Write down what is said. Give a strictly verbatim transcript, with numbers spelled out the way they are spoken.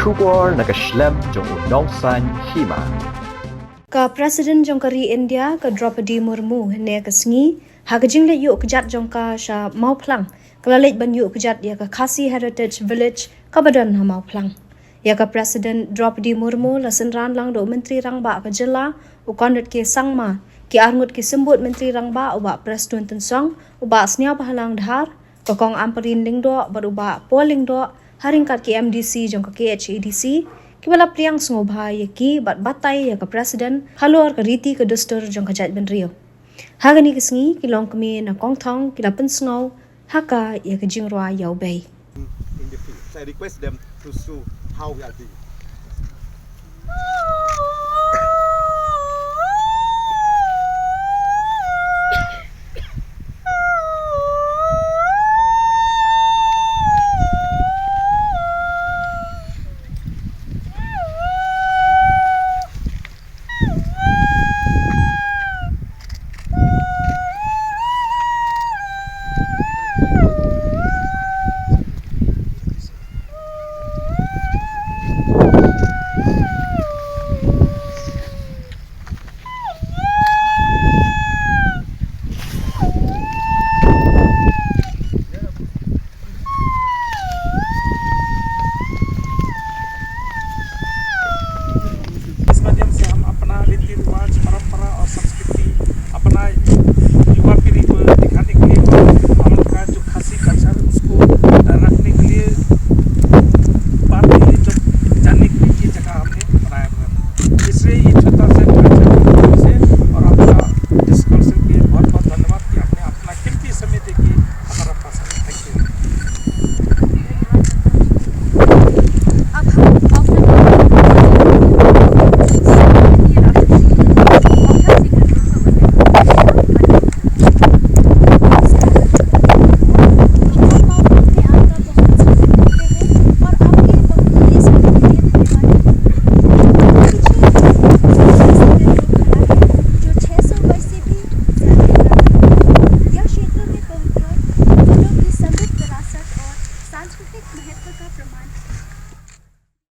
Khubor na ka shlem jong u nongsaiñ hima. Ka President jong ka ri India, ka Droupadi Murmu, hynne ka sngi, ha ka jingleit ïuh kjat jong ka sha Mawphlang, ka la leit ban ïuh kjat ïa ka Khasi Heritage Village kaba don ha Mawphlang. Ïa ka President Droupadi Murmu la synran lang da u Myntri Rangbah ka jylla, u Conrad K Sangma, ki arngut ki symbud Myntri Rangbah, u Bah Prestone Tynsong, u Bah Sniawbhalang Dhar, ka Kong Ampareen Lyngdoh bad u Bah Paul Lyngdoh, ha ryngkat ki M D C jong ka K H A D C, kiba la pliang sngewbha ïa ki bad batai ïa ka President halor ka riti ka dustur jong ka jaitbynriew. Ha kane ka sngi, ki longkmie na Kongthong ki la pynsngew ha ka ïa ka jingrwai ïawbei. In the field. So I request them to show how we are doing.